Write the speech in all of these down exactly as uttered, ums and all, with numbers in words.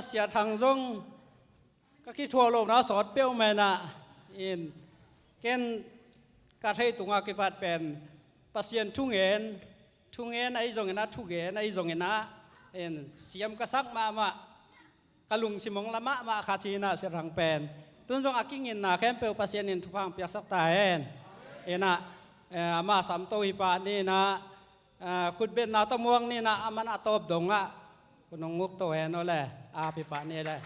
Sia Thang zong ka kithuah lohna sawt peuhmah inah, in ken ka thei tungah kipat pen Pasian thungen, thungen ahi zongin ah, thugen ahi zongin ah, in siam ka sak mahmah, ka lungsim hong la mahmah khat hi inah, Sia Thang pen. Tun zong a kinginna khempeuh Pasian in thupha hong piaksak ta hen. Inah, eh, ama samto hi pah ni inah, ah, khutbetna tawh muak ni inah, aman a tawp dongah hun hong nguk to hen aw le, a pi pah ni le.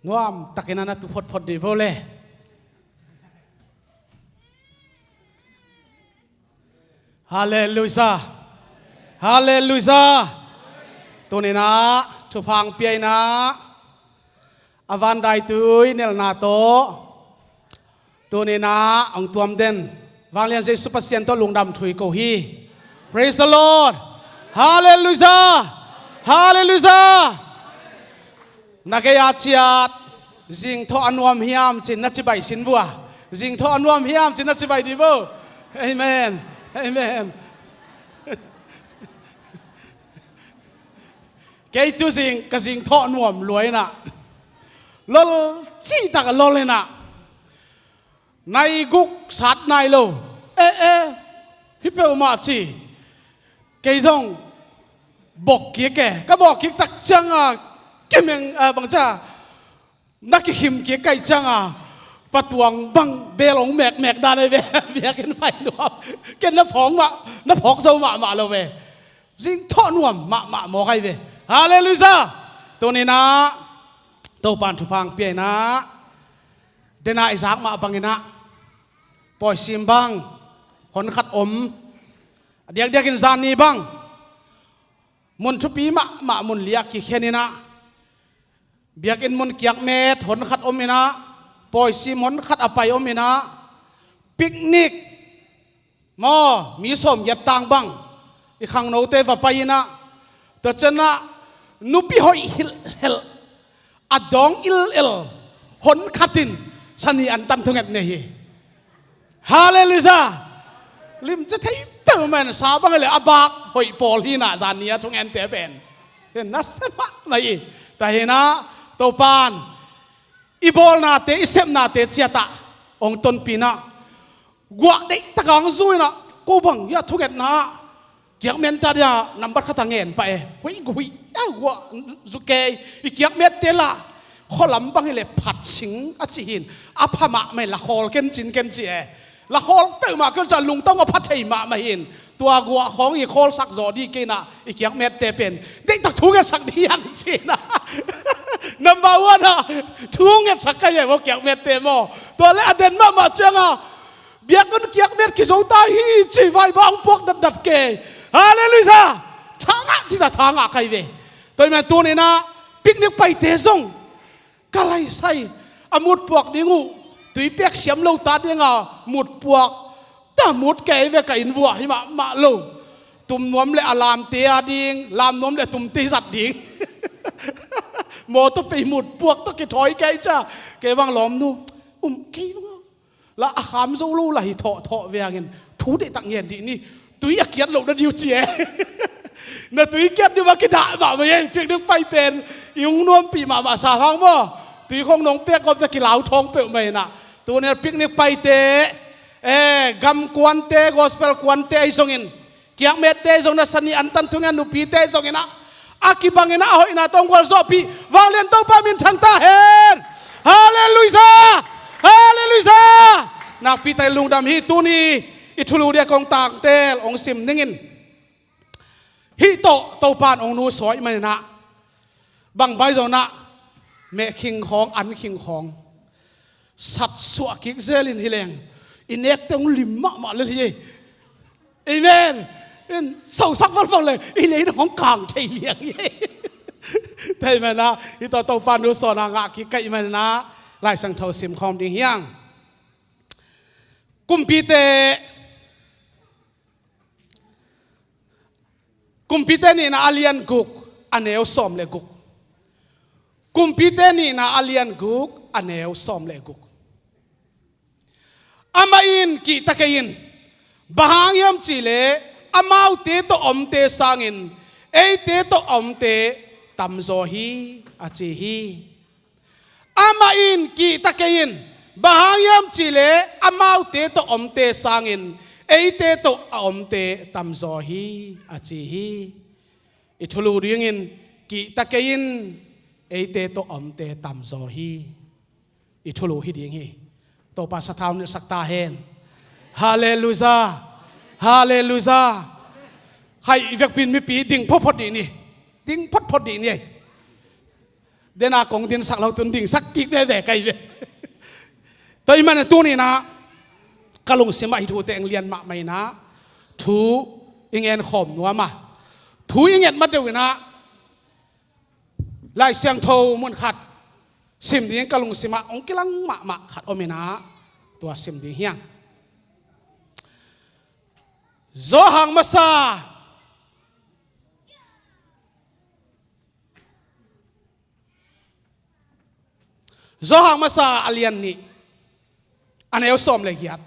Nuam takin a na tu photphot dih vo le. Halleluiah. Halleluiah. Tuninah thupha hong pia inah, a vandaitui nelna tawh tuninah hong tuam den Vanglian Jesu Pasian tawh lungdam thu i ko hi. Praise the Lord. Halleluiah. Halleluiah. Na gei-a ciat, zingthawh a nuam hiam ci-in na cibai sin vua. Zingthawh a nuam hiam ci-in na cibai dih vo. Amen. Amen. Kei tu zing, ka zingthawh nuam lua inah, lol cihtak a lol inah, nai guk sat nai lo. Eh, eh, hi peuhmah ci. Kei zong bawkkik e. Ka bawkkik tak cianga kimeng, ah, bangcia, na kikhim kik ka hih cianga patuang bang bel hong mekmek dan ahi ve. Biakinn pai nuam. Ken na phawk mah, na phawk zo mahmah lo ve. Zingthawh nuam mahmah mawk ahi ve. Halleluiah. Tuninah Topan thupha hong pia inah, dena i zak mah banginah, pawisim bang hon khat om, a diakdiakin zan ni bang mun thupi mahmah mun li-ah kikhen inah, biakinn mun kiakmet hon khat om inah, pawisim hon khat a pai om inah, picnic maw, mi sawmgiat tang bang i khangnote va pai inah, tua cianah nupi hoih hilhhelh, a dawng ilel hon khatin sani antan thunget nei hi. Halleluiah. Limci thei peuhmah in sa bang hileh a bak hoih pawl hi inah, zan ni-a thungente pen. Hi na sia mahmah hi. Tua hi inah Topan i bawlnate, i sepnate ciatah hong tonpih inah, guah deihtaka hong zu inah, ko bang hia thungetna ah kiakmette a dia nambat khat a ngen pah e. Huih guh huih a guah zu kei. I kiakmette lah khualam bang hileh phat sing a cih hi in, a pha mahmah hi, la khawl ken cin ken ci e. La khawl peuhmah kei ciah lungtang a pha thei mahmah hi in, tua guah khawng i khawlsak zawh dih kei inah, i kiakmette pen deihtak thungetsak dih hiang ci inah. Number one ah thungetsak ka hi e maw, kiakmette maw. Tua le a den mahmah cianga biakinn kiakmet kizo ta hi ci, vaibang puak datdat kei. Halleluiah. Thangah cita thangah kai ve. Tua hi man tuninah picnic paite zong ka laisai a mut puak ding uh, tui pek siam lo ta dinga mut puak ta mut kei ve, ka inn vuah hi mahmah lo. Tum nuam le a lamte a ding, lam nuam le tumte zat ding. Mawtaw pei mut puak tawh kithawi kei ciah, kei bang lawmnu um kei bang a la a kham zo lo la hi thawhthawh ve hangin thu deihtak ngen dih ni. Tui a kiat loh na dih uh ci e. Na tui kiat dih uh a kidah mahmah hi. Picnic pai pen i hong nuampih mahmah sa hang maw. Tui khong nong pek gawp ta kilau thawng peuhmah inah. Tuninah picnic paite, eh, gam kuante, gospel kuante ahi zongin, kiakmette zong na sani antan thungen, nupite zong inah, a kibang inah a hoihna tawh hong gualzawhpih Vanglian Topa minthang ta hen. Halleluiah. Halleluiah. Nakpi takin lungdam hi. Tuni i thulu dia kong tangtel hong sim ning in. Hih tawh Topan hong nusawi man inah, bang bai zong inah, meh khing khawng, an khing khawng sat suah kik zel in hi leng, i nekte hong lim mahmah lel hi. Amen. In sosak valval leng i lei hong kang thei liang hi. Tua hi man inah hih tawh Topa nusawnna ngah kik ka hih man inah Lai Siangtho sim khawm ding hi hang. Kumpite, Kumpite nihna a lian guk, a neu sawm le guk. Kumpite nihna a lian guk, a neu sawm le guk. Amah in kihta kei in, bang hang hiam cihleh amaute tawh omte sangin eite tawh omte tamzaw hi, a ci hi. Amah in kihta kei in, bang hang hiam cihleh amaute tawh omte sangin eite tawh a omte tamzaw hi, a ci hi. I thulu dingin kihta kei in, eite tawh omte tamzaw hi. I thulu hi ding hi. Topa sathau nilhsak ta hen. Halleluia. Halleluia. Khai i vekpi in mipi ding photphot dih ni. Ding photphot dih ni. Dena kong dinsak lo tun dingsak kik veve kai ve. Tua ahih manin tuni-in ah ka lungsim ah hih thute eng lian mahmah in ah thu i ngen khawm nuam a, thu i nget ma deuh in ah Lai Siangtho mun khat sim ding ka lungsim ah hong kilang mahmah khat om in ah tua sim ding hi hang. Johan Masa Johan Masa a lian nih, a neu sawm le giat,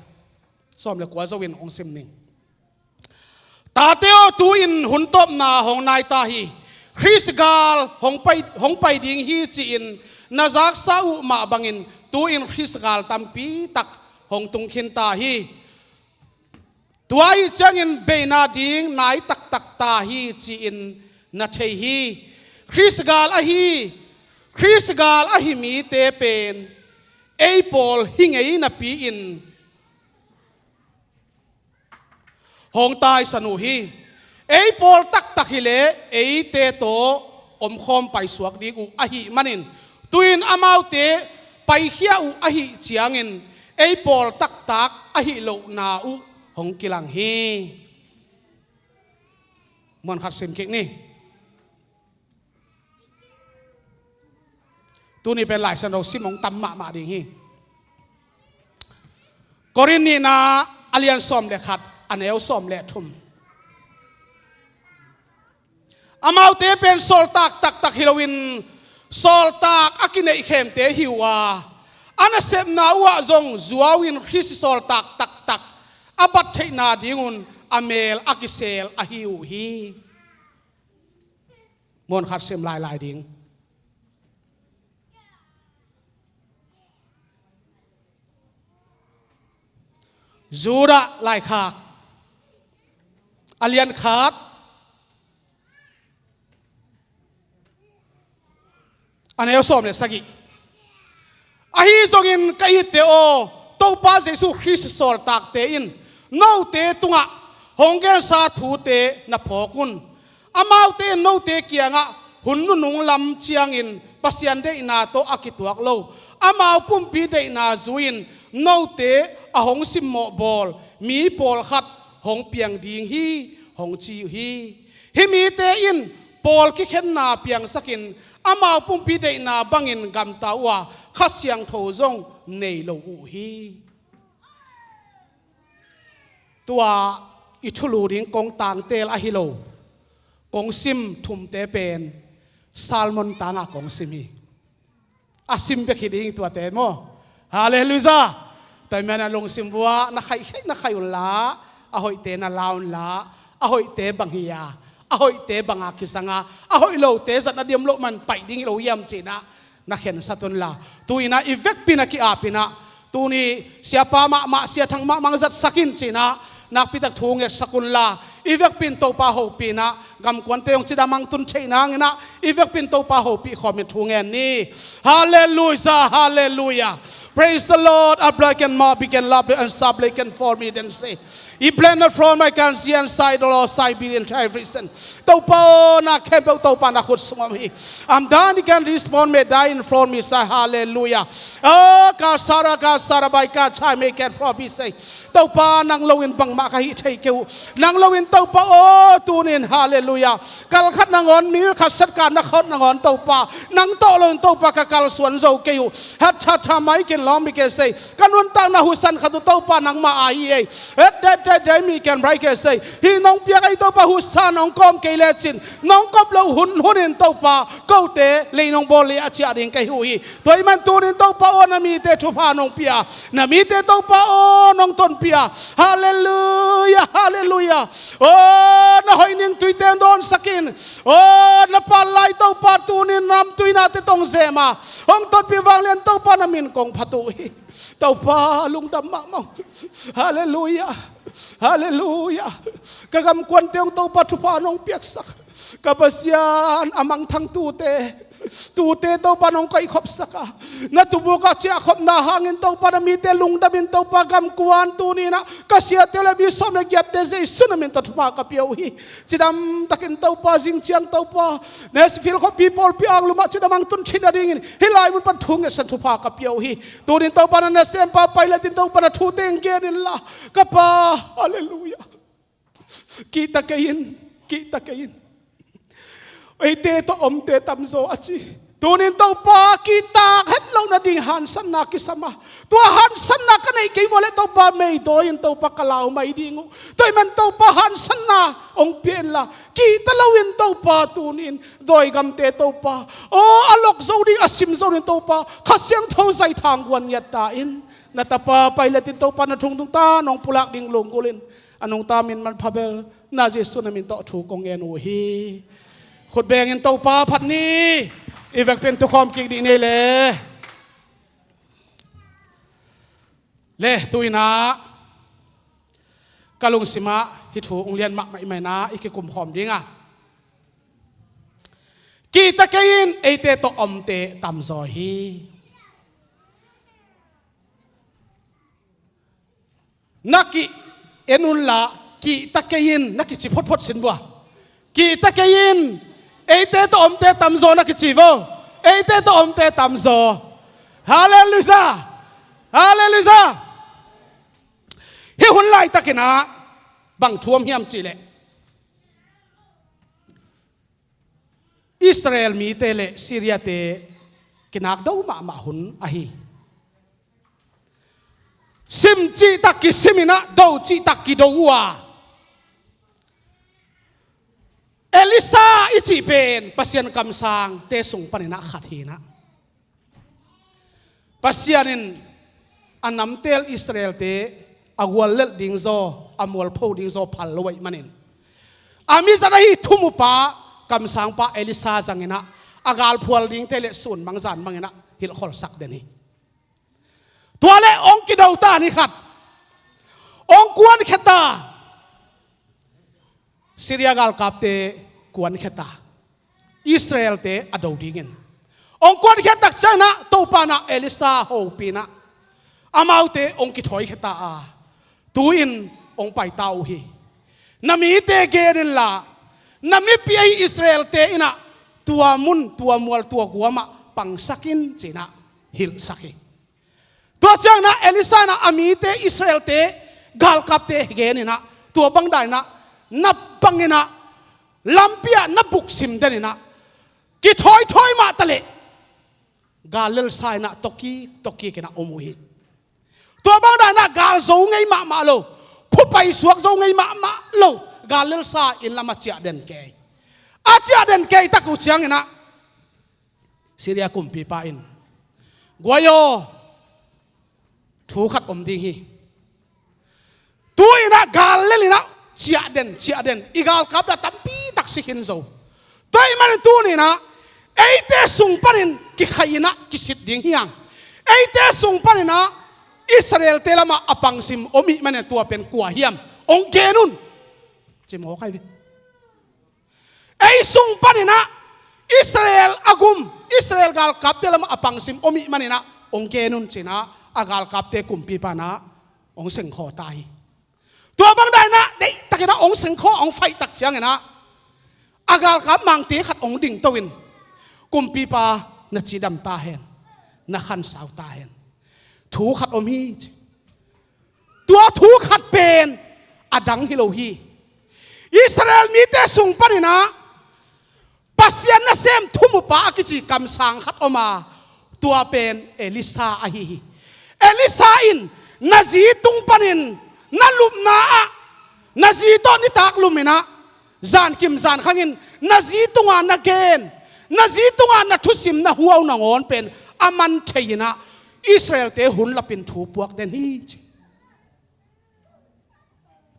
sawm le kua zo-in hong sim ning. Tate aw, tu-in hun tawpna hong nai ta hi. Khrist gal hong pai, hong pai ding hi ci-in na zaksa uh mah bangin tu-in Khrist gal tampi tak hong tung khin ta hi. Tua ahih ciangin beina ding nai taktak ta hi ci-in na thei hi. Khrist gal ahi, Khrist gal ahi mite pen ei pawl hi ngei napi-in hong taisan uh hi. Ei pawl taktak hileh eite tawh omkhawm paisuak ding uh ahih manin tu-in amaute paikhia uh ahih ciangin ei pawl taktak ahi lohna uh hong kilang hi. Muan khat sim kik ni. Tuni pen Lai Siangtho sim hong tam mahmah ding hi. Korin nihna a lian sawm le khat, a neu sawm le thum. Amaute pen sawltak taktak hi loin sawltak a kineihkhemte hi uh a, a nasepna uhah zong zuau-in Khrist sawltak taktak a bat theihna dingun a mel a kisel ahi uh hi. Muan khat sim lailai ding. Judah laikhak a lian khat, a neu sawm le sagih. Ahi zongin ka itte aw, Topa Jesu Khrist sawltakte in note tungah hong gensa thute na phawk un. Amaute in note kiangah hun nunung lam ciangin Pasian deihna tawh a kituak lo, amau pumpi deihna zui-in note a hong simmawh bawl mi pawlkhat hong piang ding hi, hong ci uh hi. Hih mite in pawl kikhenna piangsakin amau pumpi deihna bangin gamta uh a, Kha Siangtho zong nei lo uh hi. Tua i thulu ding kong tangtel ahi lo, kong sim thumte pen sermon tangah kong sim hi. A sim bek hi ding tuate maw. Halleluia. Tua ahih manin a lungsim vuah na khaih khaih na khaih unla, a hoihte na la unla, a hoihte bang hi a, a hoihte banga kisanga a hoih lote zat na diam loh man paih ding hi lo hiam ci-in ah na khensat unla. Tu-in ah i vekpi in a ki-ap in ah, tuni siapa mahmah, siathang mahmah hong zatsak in ci-in ah nakpitak thu ngetsak unla, i vekpi in Topa hopih in ah, gamkuante hong cidam hong tun theih nangin ah i vekpi in Topa hopih khawmin thu ngen ni. Halleluia, halleluia. Praise the Lord. Ablaken ma biken lab and sablaken for me then say. I blend from my can see and side all side be in everything. Topa aw, na khempeuh Topa na khut sung om hi. I'm done, you can respond me, die in front me say hallelujah. Oh, ka sara ka sara bai ka chai me can promise say. Topa nang lo in bangmah ka hih thei kei uh. Nang lo in Topa aw, tuni in hallelujah. Halleluiah. Kal khat nangawn, mi khat set ka na khawt nangawn Topa, nang tawh loin Topa ka kalsuan zo kei uh. Hat tha tha mai ken lawm mi ke sei. Ka nuntakna husan khat uh Topa nangmah a hi ei. Het det det det mi ken rai ke sei. Hih nong piak ei Topa husan hong kawm kei lecin nong kop loh hun hunin Topa kote lei nong bawl leh a ciah ding ka hi uh hi. Tua ahih man tunin Topa aw na mite thupha nong pia, na mite Topa aw nong tonpih a. Halleluiah, halleluiah. Aw na hoih ning tuite hong dawnsak in. Aw na pal lai Topa tunin namtui nate tong zema hong tonpih vanglian Topa na min kong phat uh hi. Topa lungdam mahmah. Halleluiah. Halleluiah. Ka gamkuante hong Topa thupha nong piaksak. Ka Pasian a mangthang tute, tute Topa nong koihkhopsak a, na tubuk ah ciahkhopna hangin Topa na mite lungdamin Topa gamkuan tuninah ka siate le mi sawm le giatte Jesu na min tawh thupha ka pia uh hi. Cidam takin Topa zing ciang Topa Nashville khuapi pawlpi anglumah cidam ang tun thin a dingin hih lai mun pan thu ngetsan thupha ka pia uh hi. Tunin Topa na nasempa pailatin Topa na thute hong gen inla ka Pa. Halleluiah. Kihta kei in, kihta kei in. Eite tawh omte tamzaw a ci. Tunin Topa kihtak het loh nading hansatna kisam a, tua hansatna ka neih kei vua le Topa meidawi in Topa ka lau mai ding uh. Tua ahih man Topa hansatna hong pia inla kihta loin Topa tunin dawigamte Topa aw a lok zo ding a sim zo ding Topa Kha Siangtho zaithang guan ngiat ta in. Na tapa pailatin Topa na thungtung ta nong pulak ding lunggulh in. A nungta min manpha bel na Jesu na min tawh thu kong ngen uh hi. Khut bengin Topa phat ni. I vekpi in tukhawm kik dih ni le. Le tu-inah ka lungsimah hih thu hong lian mahmah i mainah i kikumkhawm dingah kihta kei in eite tawh omte tamzaw hi. Na ki-en unla kihta kei in na kici photphot sin vua. Kihta kei in eite tawh omte tamzaw na kici vo. Eite tawh omte tamzaw. Halleluiah. Halleluiah. Hih hun laitakinah bang thu om hiam cihleh Israel mite le Syriate kinak do mahmah hun ahi. Sim cihtak kisiminah do cihtak kido uh a, Elisha i cih pen Pasian kamsangte sung paninah khat hinah Pasian in a namtel Israelte a guallelh ding zaw a mualpho ding zaw phal lo ahih manin a mizat ahi thumupa kamsangpa Elisha zanginah a galphual dingte le sun bangzan banginah hilhkholsak den hi. Tua le hong kido ta ni khat hong kuankhia ta. Syria galkapte kuankhia ta. Israelte a do dingin hong kuankhia takcianginah Topa inah Elisha hopinah amaute hong kithawikhia ta a, tu-in hong paita uh hi. Na mite gen inla na mipi ahi Israelte inah tua mun tua mual tua guamah pangsak in cinah hilhsak hi. Tua cianginah Elisha inah a mite Israelte galkapte geninah tua bangdainah na banginah lampi ah na buksim deninah kithawithawi mahtaleh gal lelsa inah tawkik tawkik inah om uh hi. Tua bangdainah gal zo ngei mahmah lo, phupai suak zo ngei mahmah lo, gal lelsa inn lamah ciah den kei. A ciah den kei tak uh cianginah Syria kumpipa in guai aw, thu khat om ding hi. Tu-inah gal lelinah ciah den ciah den i galkap dah tampi tak si khin zo. Tua ahih manin tuninah eite sung panin kikhaihinah kisit ding hiang. Eite sung paninah Israelte lamah a pangsim om ih manin tua pen kua hiam hong gen un. Cimawk ahi ve. Ei sung paninah Israel a gum, Israel galkapte lamah a pangsim om ih maninah hong gen un cinah a galkapte kumpipa inah hong sengkhaw ta hi. Tua bangdainah deihtakinah hong sengkhaw hong faih tak cianginah a galkap mangte khat hong dingto in kumpipa na cidam ta hen, na khansau ta hen. Thu khat om hi ci. Tua thu khat pen a dang hi lo hi. Israel mite sung paninah Pasian nasem thumupa a kici kamsang khat om a, tua pen Elisha ahi hi. Elisha in na zi tung panin na lupna ah na zi tawh nitak luminah zankim zankhangin na zi tunga na gen, na zi tunga na thusim na huau nangawn pen a man thei inah Israelte hun lapin thu puak den hi ci.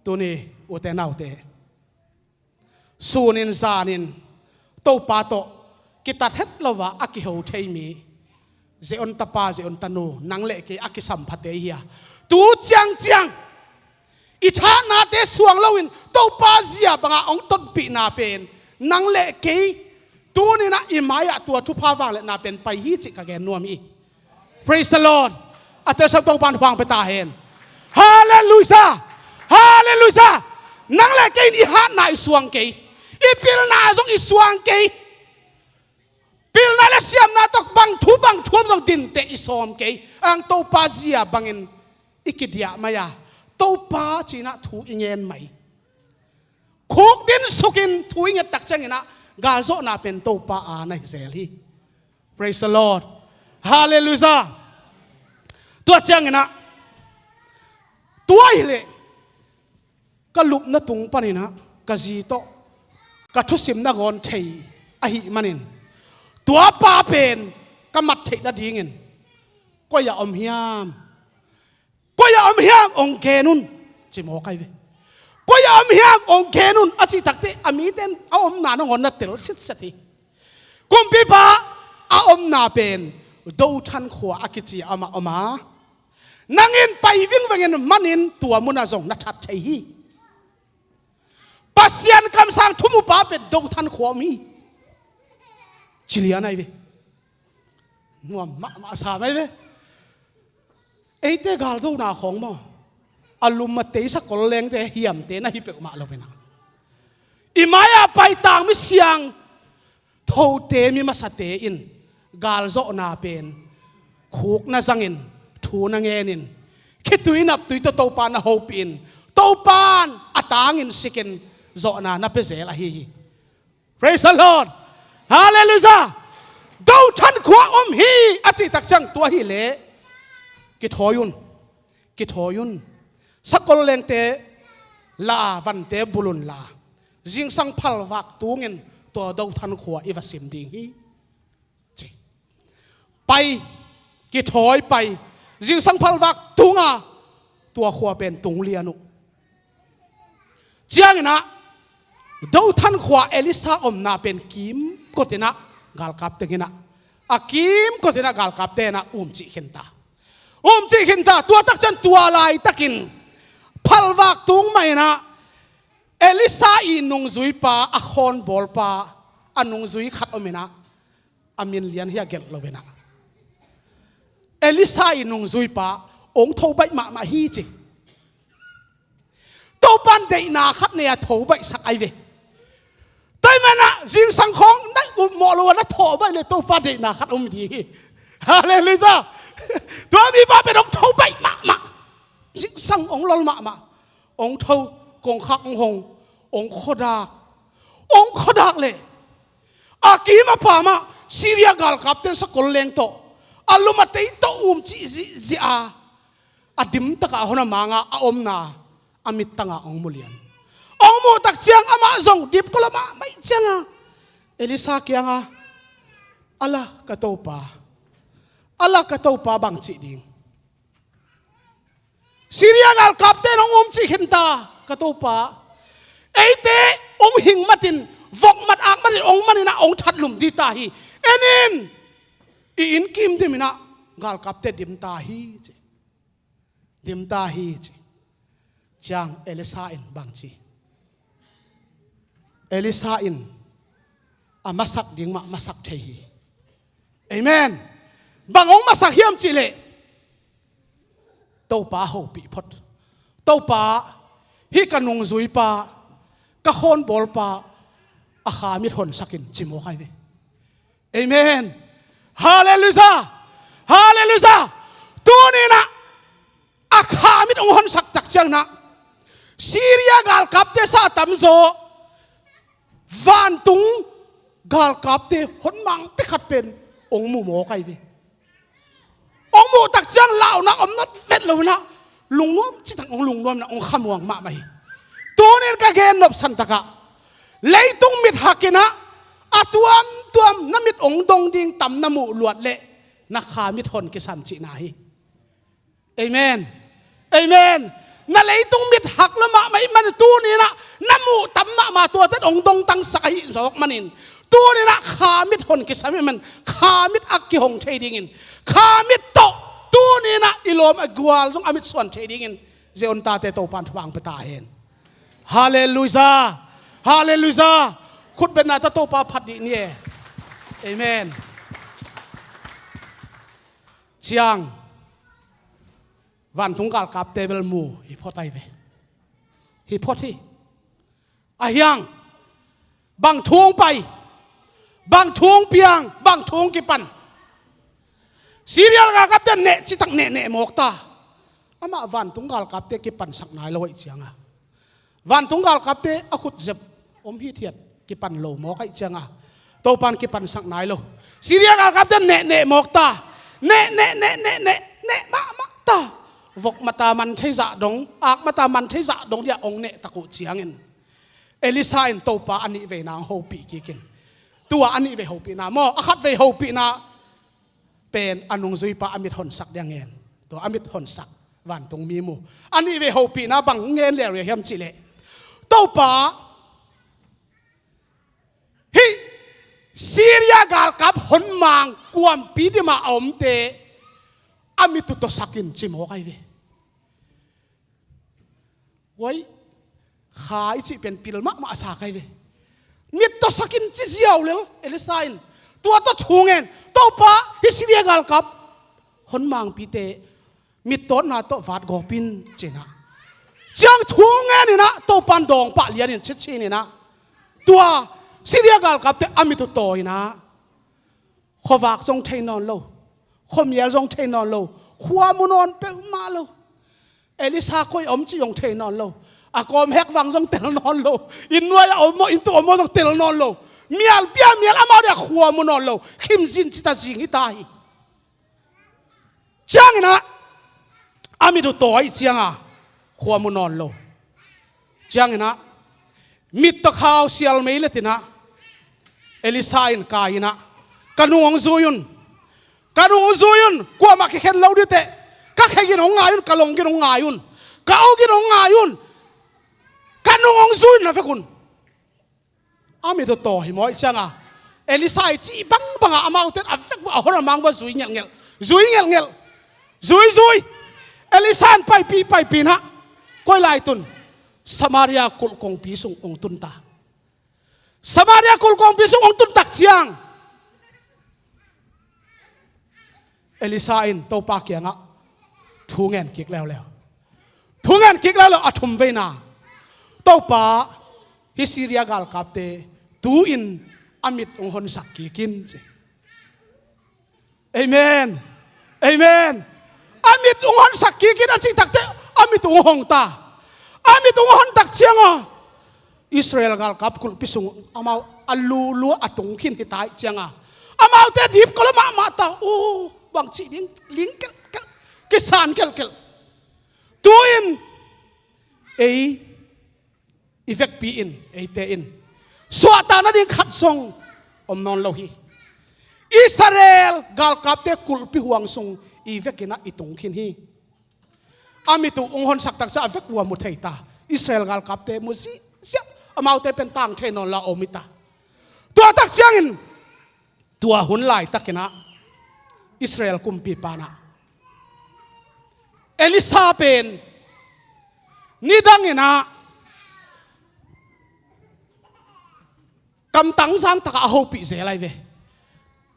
Tuni ute naute, sunin zanin Topa tawh kitat het lova a kiho thei mi, Zion tapa, Zion tanu, nang le kei a kisamphate hi a, tu ciangciang i thatnate suang loin Topa zia banga hong tonpihna pen nang le kei tuninah i mai-ah tua thupha vangliatna pen pai hi cih ka gen nuam hi. Praise the Lord. A telsiam Topa in thupha hong pia ta hen. Halleluiah. Halleluiah. Nang le kei in i hatna i suang kei, i pilna zong i suang kei. Pilna le siamna tawh bang thu bang thu om zong dinteh i sawm kei. Ang Topa zia bangin i kidiah mai a, Topa cinah thu i ngen mai. Khuk din sukin thu i nget tak cianginah galzawhna pen Topa a na hi zel hi. Praise the Lord. Halleluiah. Tua cianginah tua hileh ka lupna tung paninah ka zi tawh ka thusim nangawn thei ahih manin tua pa pen ka mat theih nadingin koi-ah om hiam? Koi-ah om hiam hong gen un, ci mawk ahi ve. Koi-ah om hiam hong gen un a cih takteh a mite in a omna nangawn na tel sitset hi. Kumpipa a omna pen Dothan khua a kici a amah om a, nang in pai vingvengin manin tua munah zong na that thei hi. Pasian kamsang thumupa pen Dothan khua om hi. Ci lian ahi ve. Nuam mahmah sam ahi ve. Eite galdona khawng maw, a lum a tei sakol lengte hiamte na hi peuhmah lo inah i mai-ah paitang mi siangthote, mi masate in galzawhna pen khuk na zangin, thu na ngenin, khitui naptui tawh Topa na hopihin, Topa in a tangin sikin zawhna na pia zel ahi hi. Praise the Lord. Halleluiah. Dothan khua om hi a cih tak ciang tua hileh kithawi un. Kithawi un. Sakol lengte la, vante bul unla, zingsang phalvak tungin tua Dothan khua i va sim ding hi. Ci. Pai, kithawi pai, zingsang phalvak tunga tua khua pen tung lian uh. Cianginah Dothan khua Elisha omna pen kimkotinah galkap tenginah, a kimkotinah galkapte inah umcih khinta. Umcih khinta, tua takcian tua laitakin phalvak tung mah inah Elisha i nungzuipa, a khawnbawlpa, a nungzui khat om inah a min lian hi a gelh lo inah Elisha i nungzuipa hong tho baih mahmah hi ci. Topan deihna khat nei a tho baihsak ahi ve. Tua ahih manah zingsang khawng na upmawh lo a na thawh baih le Topa deihna khat om ding hi. Halleluiah. Tua mipa pen hong tho baih mahmah. Zingsang hong lol mahmah. Hong tho, kongkhak hong hong, hong khuadak, hong khuadak leh a kim a pamah Syria galkapte in sakol leng tawh, a lum a tei tawh umcih zihziah a, a dimtakah hon a manga a omna a mittangah hong mu lian. Hong muh tak ciang amah zong dipkul a mahmah cianga Elisha kianga, a la ka Topa, a la ka Topa bang cih ding? Syria galkapte in hong umcih khinta, ka Topa. Eite hong hing matin, vok mat ak matin hong maninah hong thatlum dita hi. En in, i innkim diminah galkapte dimta hi ci. Dimta hi ci. Ciang Elisha in bang ci? Elisha in a masak ding mah masak thei hi. Amen. Bang hong masak hiam cihleh, Topa hopih phot. Topa, hih ka nungzuipa, ka khawnbawlpa a kha mit honsakin ci mawk ahi ve. Amen. Halleluiah. Halleluiah. Tuninah a kha mit hong honsak tak cianginah Syria galkapte sa tamzaw vantung galkapte honmang pekhat pen ong mu mawk ai ve. Ong muh tak ciang launak om nat vet lo inah, lungnuam citak ong lungnuam inah ong khamuang mahmah hi. Tunin ka gen nopsan takah leitung mit hak inah a tuamtuam na mit ong dong ding tam na muh luat leh na kha mit hon kisam cihna hi. Amen. Amen. Na leitung mit hak lo mahmah ih man tuninah na muh tam mahmah tuate ong dongtangsak ahi zawk manin tuninah kha mit hon kisam ih man kha mit a kihong thei dingin kha mit tawh tuninah i lawm a gual zong a mit suan thei dingin Zion tate Topan thupha ong pia ta hen. Halleluiah. Halleluiah. Khutbetna ta Topa phat dih ni e. Amen. Ciang vantung galkapte bel mu hi phot ai ve. Hi phot hi. A hiang bang thu ong pai, bang thu ong piang, bang thu ong kipan. Syria galkapte neh citak neh neh mawk ta. Amah vantung galkapte kipansak nai lo aih cianga vantung galkapte a khutzep om hithiat kipan lo mawk aih cianga Topan kipansak nai lo. Syria galkapte neh neh mawk ta. Neh neh neh neh neh neh mahmah ta. Vok mata man thei zah dong, ak mata man thei zah dong dia ong neh tak uh ciangin Elisha in Topa a nih veina ong hopih kikin tua a nih vei hopihna maw a khat vei hopihna pen a nungzuipa a mit honsak dia ngen. Tua a mit honsak vantung mi mu a nih vei hopihna bang ngen leuleu hiam cihleh Topa hih Syria galkap honmang kuampi dimah a omte a mit uh tawsakin ci mawk ai ve. Huai kha i cih pen pil mahmah a sa kai ve. Mit tawsakin ci ziau lel Elisha in tua tawh thu ngen Topa hih Syria galkap honmangpite mit tawtna tawh vat gawpin cinah ciang thu ngen inah Topan dawngpah lianin cicin inah tua Syria galkapte a mit uh taw inah khuavak zong thei nawn lo, khuamial zong thei nawn lo, khua mu nawn peuhmah lo. Elisha koi om cih zong thei nawn lo. A kawm hek vang zong tel nawn lo. Inn nuai a om maw, inn tu om maw zong tel nawn lo. Mial pia mial amau dia khua mu nawn lo. Khimzin cita zing hita hi. Cianginah a mit uh tawi cianga khua mu nawn lo. Cianginah mit tawkhau sial mei letinah Elisha in kai inah ka nung hong zui un. Ka nung hong zui un. Kuamah kikhen lo diteh ka khegin hong ngai un, ka longgin hong ngai un, ka ogin hong ngai un. Ka nung hong zui un na vek un. A mit uh taw hi maw ih cianga Elisha i cih bangbanga amaute a vek uh a hon a mang uh a zui ngelhngelh. Zui ngelhngelh. Zui zui. Elisha in paipih paipih inah koi lai tun Samaria kulh kongpi sung ong tunta. Samaria kulh kongpi sung ong tuntak ciang Elisha in Topa kiangah thu ngen kik leuleu. Thu ngen kik leuleu a thum veina Topa hih Syria galkapte tu-in a mit ong honsak kikin ci. Amen. Amen. A mit ong honsak kikin a cih takte a mit ong hong ta. A mit ong hon tak cianga Israel galkap kulhpi sung amau a lulu a tung khin hita ih cianga amaute dipkol a mahmah ta. U bang cih ding ling kelhkelh kisan kelhkelh. Tu-in ei i vekpi in eite in suahtak nading khat zong om nawn lo hi. Israel galkapte kulhpi huang sung i vekinah i tung khin hi. A mit uh ong honsak tak ciang a vek vua mu thei ta. Israel galkapte mu zihziah amaute pen tang thei nawn lo a om hi ta. Tua tak ciangin tua hun laitakinah Israel kumpipa inah Elisha pen nidanginah kamtang zangtakah a hopih zel ai ve.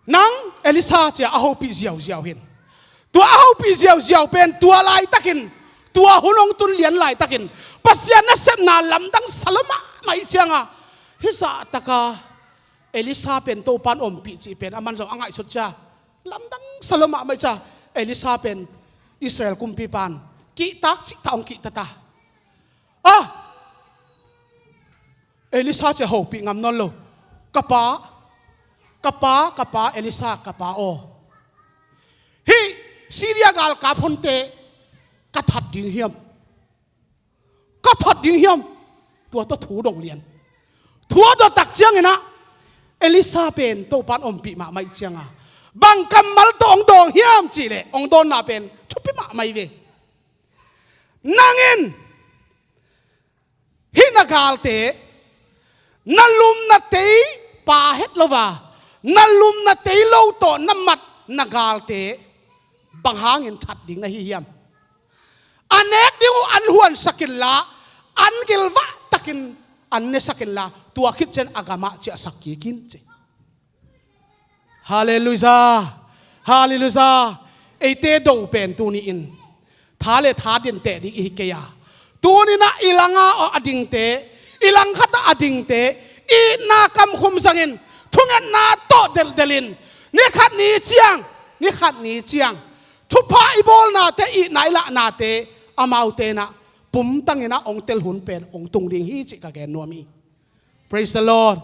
Nang Elisha cia a hopih ziauziau hin. Tua a hopih ziauziau pen tua laitakin tua hun hong tun lian laitakin Pasian nasepna lamdang sa lo mahmah ih cianga hih zahtaka Elisha pen Topan ompih cih pen aman zong a ngaihsut cia lamdang sa lo mahmah ih cia Elisha pen Israel kumpipan kihtak cihtak hong kihtata. Ah, Elisha ci-a hopih ngam nawn lo. Ka pa, ka pa, ka pa, Elisha, ka pa aw. Hih Syria galkap honte ka that ding hiam? Ka that ding hiam? Tua tawh thu dong lian. Thu a dot tak ciangin ah Elisha pen Topan ompih mahmah ih cianga bang kammal tawh hong dawng hiam cihleh hong dawnna pen thupi mahmah ih ve. Nang in hih na galte, na lum na tei pa het lo a, na lum na tei lo tawh na mat na galte bang hangin that ding na hi hiam? A nek ding uh an huansak inla, an gilvah takin an nesak inla, tua khit ciang a gamah ciahsak kik in ci. Halleluijah. Halleluijah. Eite do pen tuni-in tha le tha dinteh ding ihi kei a, tuni-in ah i langa a dingte, i langkhat a dingte itna kamkhum zangin, thungetna tawh delhdelhin, ni khat ni ciang, ni khat ni ciang thupha i bawlnate, itna i lahnate, amaute in ah pumtangin ah hong tel hun pen hong tung ding hi cih ka gen nuam hi. Praise the Lord.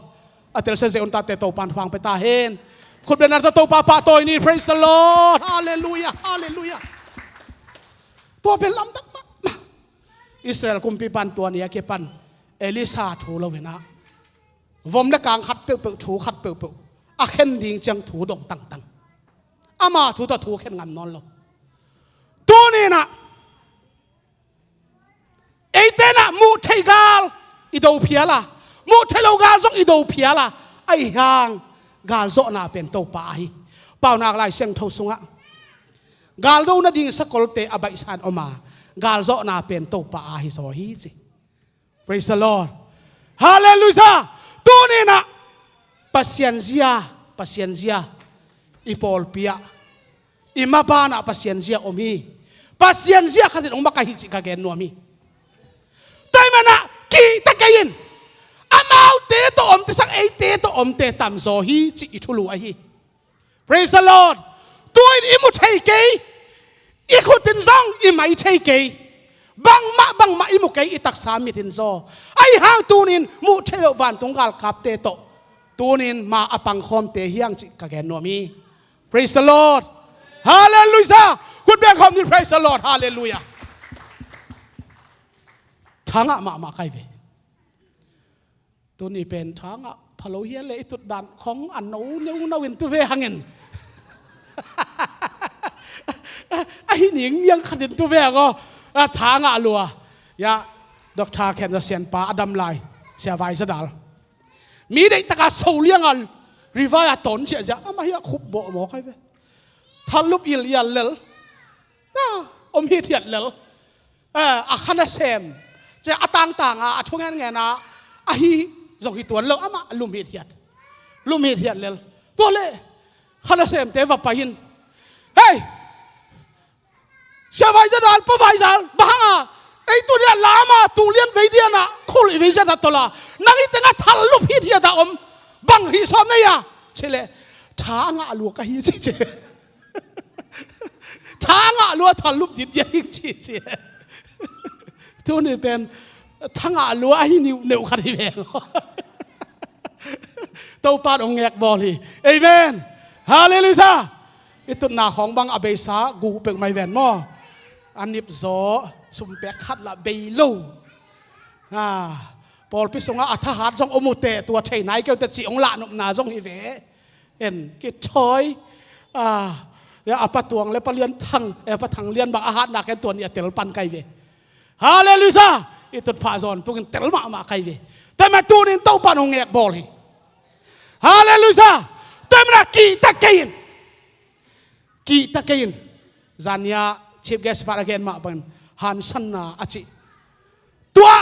A telsiam zia un tate Topan thupha pia ta hen. Khut beng na ta Topa pahtawi ni. Praise the Lord. Halleluijah. Halleluijah. Tua pen lamdang mahmah. Israel kumpipan tua ni a kipan Elisha thu lo-in ah vom le kang khat peuhpeuh, thu khat peuhpeuh a khen ding ciang thu dong tangtang. Ama thu tawh thu khen ngam nawn lo. Tuni-in ah eite in ah muh theih gal i do phial a, muh theih lo gal zong i do phial a, ahi hang galzawhna pen Topa ahi. Paunak Lai Siangtho sungah galdo nading sakolte a baihsa-in om a, galzawhna pen Topa ahi zaw hi ci. Praise the Lord. Halleluijah. Tuni-in ah Pasian zia, Pasian zia i pawlpi ah, i maban ah Pasian zia om hi. Pasian zia khatin hong makaih hi cih ka gen nuam hi. Tua ahih manin ah kihta kei in. Amaute tawh omte sang eite tawh omte tamzaw hi cih i thulu ahi. Praise the Lord. Tu-in i mu thei kei, i khut in zong i mai thei kei. Bangmah bangmah i mu kei, i taksa mit in zaw. Ahi hang tuni-in muh theih loh vantung galkapte tawh tuni-in ma a pangkhawmte hi hang cih ka gen nuam hi. Praise the Lord. Halleluijah. Khut beng khawm ni. Praise the Lord. Halleluijah. Thangah mahmah kai ve. Tuni pen thangah phalo hial le i tutdan khong a no neuno in tu ve hangin. Ahi ning niang khatin tu ve hang aw. A thangah lua. Ya, Doctor Khen Za Sianpa a dam lai Sia Vai Za Dal. Mi deihtaka solianga rivai a ton ciahciah amah hi a khup bawh maw kai ve. Thallup ilial lel. Na om hithiat lel. Eh, a kha nasem, cia a tangtanga a thungen ngena ahi zong hi tuan lo, amah lum hithiat. Lum hithiat lel. Tua le kha nasemte va pai in. Hei! Sia Vai Za Dal, Pa Vai Za Dal, bang hanga ei tuni a lama tung lian vei diana khul i vei zia ta tola, nang i tenga thallup hithiat a om, bang hi sawm nei a? Ci le, tha a ngah lua ka hi ci ci. Tha a ngah lua thallup dit diat hing ci ci. Tuni pen tha ngah lua ahi niuh neuh khat hi veng. Topa in hong ngek bawl hi. Amen. Halleluijah. I tutna khawng bang a beisa guh peuhmah hi ven maw? A nipzaw sumpek khat lah bei lo. Ha, pawlpi sungah a thahat zong om uh teh, tua thei nai kei uh teh cih hong lahnopna zong hi ve. En kithawi a, a Pa Tuang le Pa Lian Thang, eh, Pa Thang Lian bang a hatna ken tua nih a tel pan kai ve. Halleluijah. I tutphah zawn tungin tel mahmah kai ve. Tua ahih manin tunin Topa in hong ngek bawl hi. Halleluijah. Tua ahih manin a kihta kei in. Kihta kei in. Zania chief guest pa a gen mah bangin hansanna a cih. Tua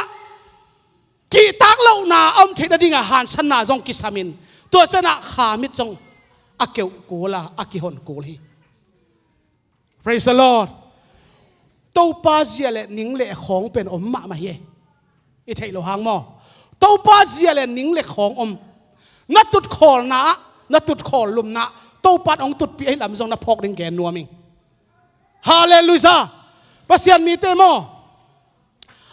kihtak lohna a om theih nadinga hansanna zong kisamin, tua ciangah khamit zong a keuh kul a, a kihon kul hi. Praise the Lord. Topa zia le ning le khawng pen om mahmah hi. I theih loh hang maw? Topa zia le ning le khawng om. Na tutkholna ah, na tutkhawl lumna ah Topa in hong tutpih ahih lam zong na phawk ding gen nuam ing. Halleluijah. Pasian mite maw,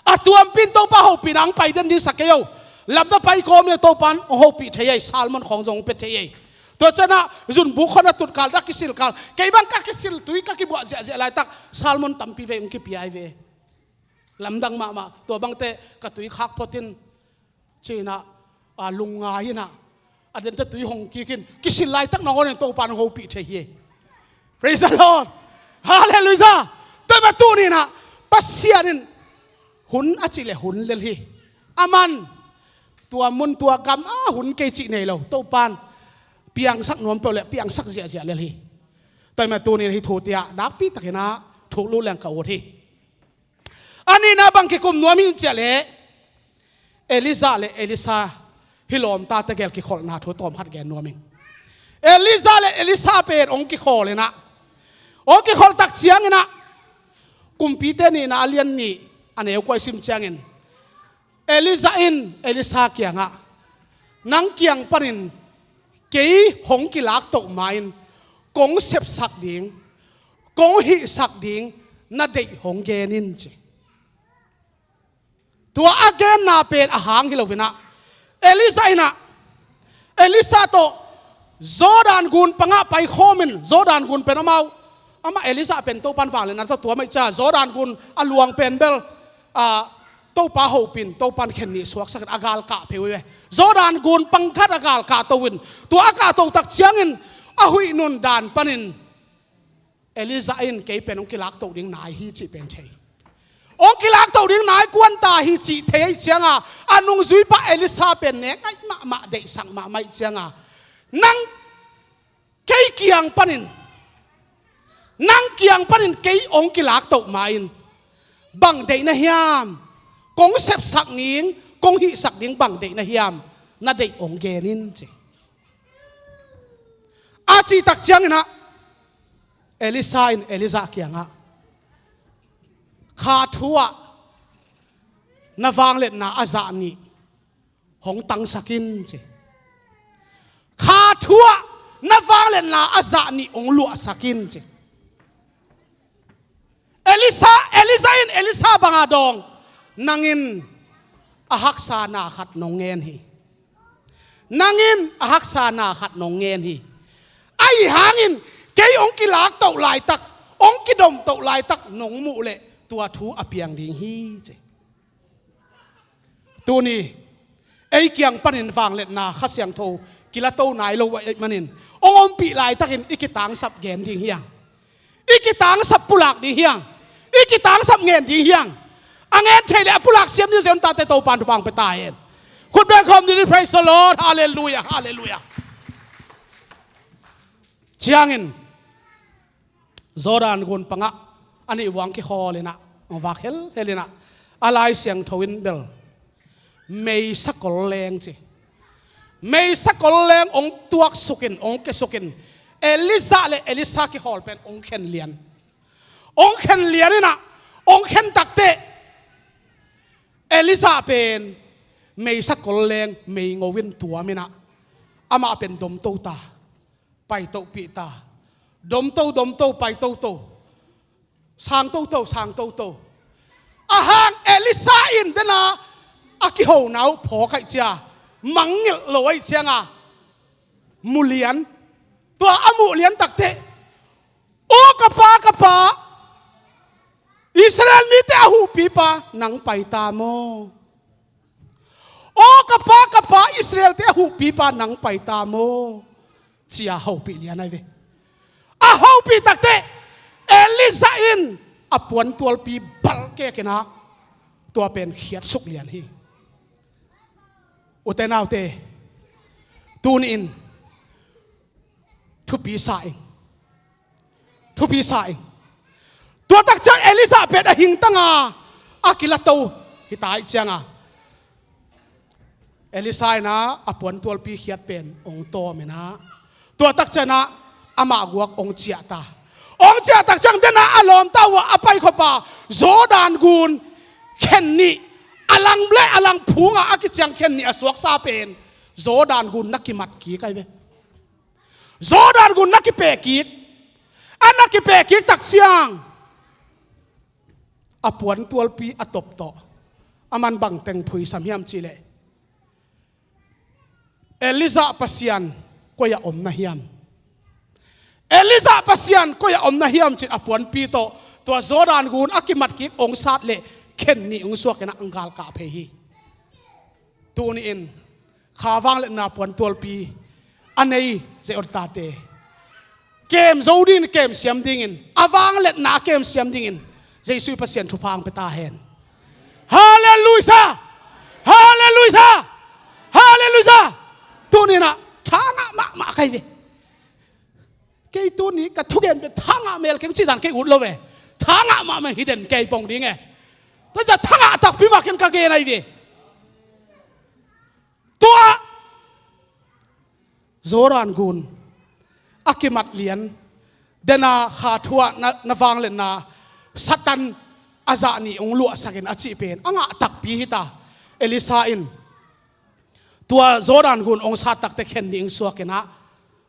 a tuampin Topa hopihna hong pai den ding sa kei o. Lamdang pai kawm le Topan hong hopih thei ei, salmon khawng zong hong pia thei ei. Tua ciangah zunbuk khawng a tut kal, a kisil kal. Kei bang ka kisil, tui ka kibuah ziahziah laitak salmon tampi vei hong kipia hi ve. Lamdang mahmah. Tua bangte ka tui khak phot in, ci-in ah, a, lungngai in ah, a dente tui hong kik in, kisil laitak nangawn in Topan hong hopih thei hi. Praise the Lord. Hallelujah. Tua mah tuni-in ah Pasian in hun a cih leh hun lel hi. Aman tua mun tua gam a hun kei cih nei lo, Topan piangsak nuam peuh leh piangsak ziahziah lel hi. Tua mah tuni-in hih thute ah nakpi takin ah thuk lut leng ka ut hi. A nihna bang kikum nuam hi ing cih leh, Elijah le Elisha hih lawmtate gel kikholhna thu tawm khat gen nuam ing. Elijah le Elisha pen hong kikholh in ah, hong kikholh tak ciangin ah, Kumpite Nihna a lian nih, a neu kua i sim ciangin, Elijah in Elisha kiangah, "Nang kiang panin kei hong kilaktoh ma-in kong sepsak ding, kong hihsak ding na deih hong gen in," ci. Tua a genna pen a hang hi lo-in ah, Elijah in ah, Elisha tawh Jordan gun pangah paikhawm in, Jordan gun pen amau, amah Elijah pen Topan vangliatna tawh tuam ahih ciangah Jordan gun a luang pen bel, a, Topa hopih in, Topan khen nih suaksak in a gal kah phei uh hi ve. Jordan gun pang khat a gal kahto in, tua a kahto tak ciangin a huih nundan panin Elijah in kei pen hong kilaktoh ding nai hi cih pen thei. Hong kilaktoh ding nai kuan ta hi cih thei ahih ciangah, a nungzuipa Elisha pen nek ngaih mahmah, deihsak mahmah ahih ciangah, "Nang kei kiang panin, nang kiang panin kei hong kilaktoh ma-in bang deih na hiam? Kong sepsak ding, kong hihsak ding bang deih na hiam? Na deih hong gen in," ci. A cih tak ciangin ah, Elisha in Elijah kiangah, "Kha thu-ah na vangliatna a zah nih hong tangsak in," ci. "Kha thu-ah na vangliatna a zah nih hong luahsak in," ci. Elisha, Elijah in Elisha banga dawng, "Nang in a haksa na khat nong ngen hi. Nang in a haksa na khat nong ngen hi. Ahi hangin kei hong kilaktoh laitak, hong kidomtoh laitak nong muh leh tua thu a piang ding hi," ci. Tuni, ei kiang panin vangliatna Kha Siangtho kilato nai lo ahih manin, hong ompih laitakin i kitangsap gen ding hi hang. I kitangsap pulak ding hi hang. I kitangsap ngen ding hi hang. A ngen thei leh a pulak siam ding zia un tate Topan thupha hong pia ta hen. Khut beng khawm ding, praise the Lord, hallelujah, hallelujah. Ciangin, Jordan gun pangah a nih vuang kikhawl in ah, hong vak helhel in ah, a Lai Siangtho in bel meisa kol leng ci. Meisa kol leng hong tuaksuk in, hong kiasuk in, Elijah le Elisha kikhawl pen hong khen lian. Hong khen lian in ah, hong khen takteh, Elijah pen meisa kol leng meingo in tuam in ah, amah pen domto ta, paitohpih ta. Domto, domto, paitoto. Sangtoto, sangtoto. A hang Elisha in dena a kihona uh phawk ahih ciang, mangngilh lo ahih cianga mu lian. Tua a muh lian takteh, "O ka pa, ka pa, Israel mite a huhpipa, nang pai ta maw? O ka pa, ka pa, Israelte a huhpipa, nang pai ta maw?" ci-a hopih lian ahi ve. A hopih takteh Elijah in a puantualpi balkek in ah, tua pen khiatsuk lian hi. Ute naute, tuni-in thupi sa ing. Thupi sa ing. Tua tak ciang Elijah pen a hingtanga a kilato hi ta ahih cianga, Elisha in ah a puantualpi khiat pen hong tawm in ah, tua tak ciangin ah amah guak hong ciah ta. Hong ciah tak ciang dena a lawmta uh ah a paikhopna Jordan gun khen nih, a lang le a lang phungah a kiciang khen nih a suaksa pen Jordan gun na kimat kik ahi ve. Jordan gun na kipeh kik. A na kipeh kik tak ciang a puantualpi a top tawh, aman bang teng phuisam hiam cih leh, Elijah Pasian koi-ah om na hiam? Elijah Pasian koi-ah om na hiam ci-in a puanpi tawh tua Jordan gun a kimat kik ong sat leh khen nih ong suak in ah ong galkah phei hi. Tuni-in kha vangliatna puantualpi a nei Zion tate kem zo dingin, kem siam dingin, a vangliatna a kem siam dingin Jesuh Pasian thupha ong pia ta hen. Halleluiah! Halleluiah! Halleluiah! Tuni-in ah thangah mahmah ka hi ve. Kei tuni ka thugen pen thangah mel keng cih dan kei ut lo ve. Thangah mahmah hi den kei pong ding e. Tua ciang thangah takpi mah keng ka gen ahi ve. Tua Jordan gun a kimat lian dena kha thu-ah na, na vangliatna Satan a zah nih ong luahsak in a cih pen a ngah takpi hi ta. Elisha in tua Jordan gun ong sat takteh khen nih ong suak in ah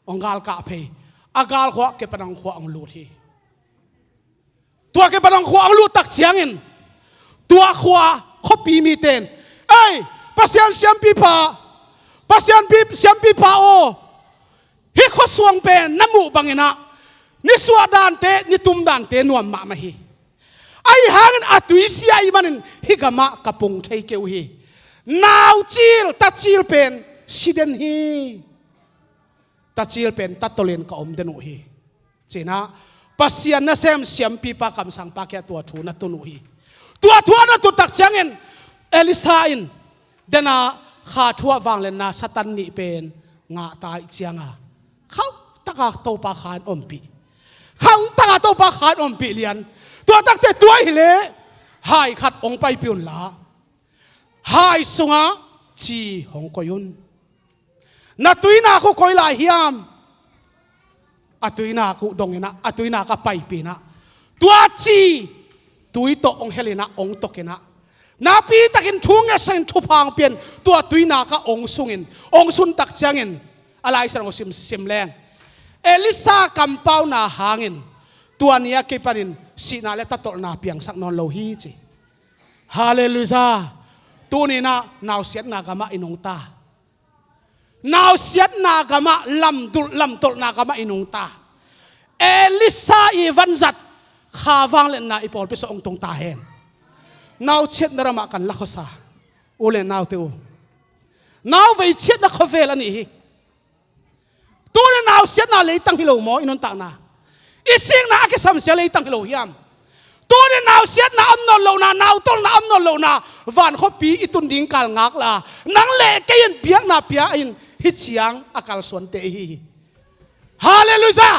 ong galkah phei. A gal khua Kapernaum khua ong lut hi. Tua Kapernaum khua ong lut tak ciangin tua khua khuapi mite in, "Ei, Pasian siampipa, Pasian pi-, siampipa aw, hih khuasuang pen na muh bangin ah nisuah dante, nitum dante nuam mahmah hi. Ahi hangin a tui sia ahih manin hih gamah ka pung thei kei uh hi. Naucil, tacil pen si den hi. Tacil pen tatolin ka om den uh hi," ci-in ah Pasian nasem siampipa kamsangpa kiangah tua thu na tun uh hi. Tua thu a na tun tak ciangin Elisha in dena kha thu-ah vangliatna Satan nih pen ngah ta ahih ciangin khauh taka Topa kha in ompih. Khauh taka Topa kha in ompih lian. Tua takteh tua hileh hai khat ong paipih unla, hai sungah ci hong koi un. Na tuinak uh koi lai hiam? A tuinak uh dong in ah, a tuinak ah paipih in ah, tua ci tui tawh ong hel in ah, ong tok in ah, nakpi takin thu ngetsak in thupha ong pia in tua tuinak ah ong sung in, ong sun tak ciangin a Lai Siangtho sim, sim leng Elisha kampauna hangin tua ni a kipanin sihna le tatolhna piangsak nawn lo hi ci. Halleluiah. Tuni-in ah nausiatna gamah i nungta, nausiatna gamah, lamdulh lamtolhna gamah i nungta, Elisha i vanzat kha vangliatna i pawlpi sungah ong tung ta hen. Nauciatna ramah kan la khuasa u le naute uh, nauvei ciatna khuavel a nih hi. Tuni nausiatna leitang hi lo maw i nuntakna? I sikna a kisamsia leitang hi lo hiam? Tuni nausiatna om nawn lohna, nautolhna om nawn lohna, van khuapi i tun ding kal ngak la, nang le kei in biakna pia in hih ciang a kalsuante i hi hi. Halleluiah.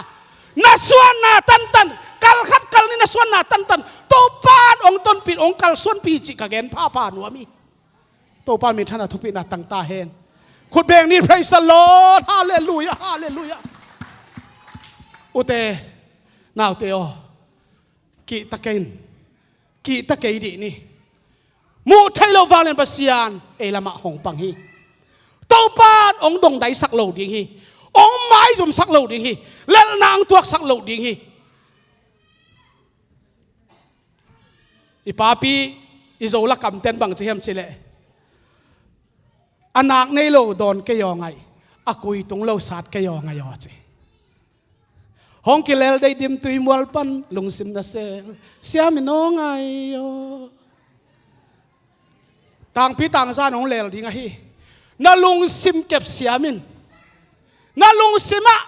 Na suanna tantan, kal khat kal nih na suanna tantan Topa in ong tonpih, ong kalsuanpih cih ka gen phapha nuam hi. Topa minthanna thupina tang ta hen. Khut beng ni, praise the Lord. Halleluiah, halleluiah. Ute naute aw, kihta kei in, kihta kei dih ni. Muh theih loh vanglian Pasian ei lamah hong pang hi. Topa in ong dongdaisak lo ding hi. Ong maizumsak lo ding hi. Lelhna ong tuaksak lo ding hi. I papi, i Zo lakam ten bang ci hiam cih leh, a nak nei lo dawn kei aw ngaih, a kui tung lo sat kei aw ngaih aw ci. Hong kilel deih dim tui mual pan lungsim na sel siam in aw ngaih aw. Tangpi tangzan hong lel ding ahi. Na lungsim kep siam in. Na lungsim ah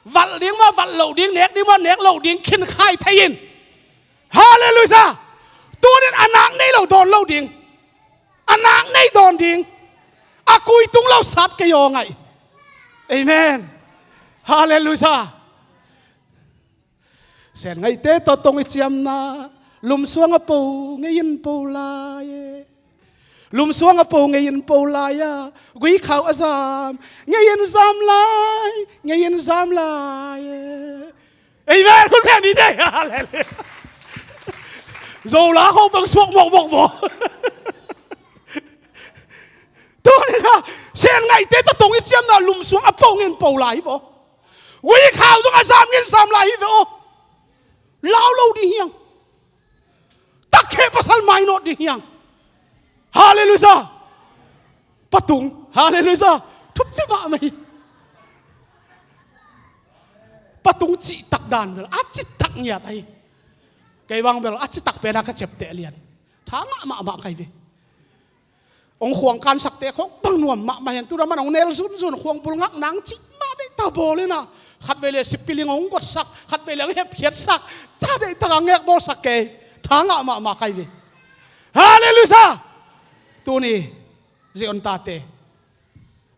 valh ding maw, valh loh ding, nek ding maw, nek loh ding khinkhai thei in. Halleluiah. Tuni in a nak nei lo dawn lo ding, a nak nei dawn ding, a kui tung lo sat kei aw ngaih. Amen. Halleluiah. Sen ngaihte tawh tong i ciamna, lumsuang a po ngei in po lai e. Lumsuang a po ngei in po lai a, guikhau a zam ngei in zam lai, ngei in zam lai e. Amen. Hun pen ni nei. Halleluiah. Zo la kho bang suak mawkmawk maw? Tuni in ah sen ngaihte tawh tong i ciamna, lumsuang a po ngei in po lai hi vaw. Guikhau zong a zam ngei in zam lai hi vaw. Lau lo ding hi hang. Takkheh pasal mainawt ding hi hang. Halleluiah. Patung. Halleluiah. Thupi mahmah hi. Patung cihtak dan bel a citak ngiat ahi. Kei bang bel a citak pena ka ciapteh lian. Tha ngah mahmah kai ve. Hong khuang kansakte khawng bang nuam mahmah hian, tu ram an hong nel zunzun, khuang bul ngak nang cih mah deihta bawl inah, khatvei le sipiling hong gotsak, khatvei le hong hepkhiatsak, tha deihtak a ngek bawlsak kei. Tha ngah mahmah kai ve. Halleluiah. Tuni Zion tate,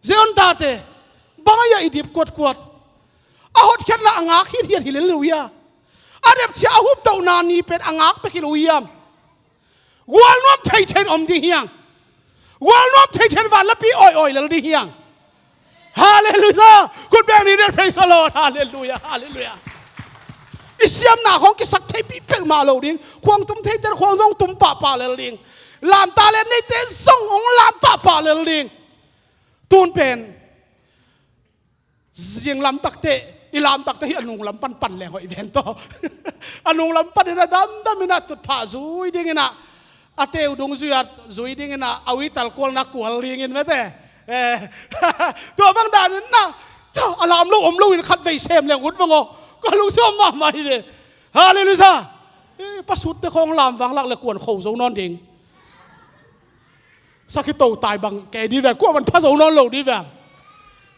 Zion tate, bang a i dip kuatkuat? A hotkhiatna a ngak hithiat hi lel lo hiam? A depchia a huptohna ni pen a ngak pek hi lo hiam? Gualnuam theithei in om ding hiang. Gualnuam theithei in vanlapi awiawi lel ding hiang. Halleluiah. Khut beng ni, praise the Lord. Halleluiah, halleluiah. I siamna khawng kisak theipih peuhmah lo ding. Khuang tum theite khuang zong tum pahpah lel ding. Lamta le neite zong hong lam pahpah lel ding. Tun pen zing lamtakte, i lamtakte hi a nung lam pan pan leng hoih ven tawh. A nung lam pan inah damdam inah tutphah zui ding inah, a teu dung zui a zui ding inah, a uital kualna kual dingin mete. Eh, tua bang dan inah, tawh a lam lo om lo in khatvei sem leng ut vang aw. Ka lungsim mahmah hi le. Halleluiah. Eh, pasutte khawng lam vanglak le kuan kho zo nawn ding. Sakhi to tai bang kei dih veng, kuaman pha zo nawn lo dih veng.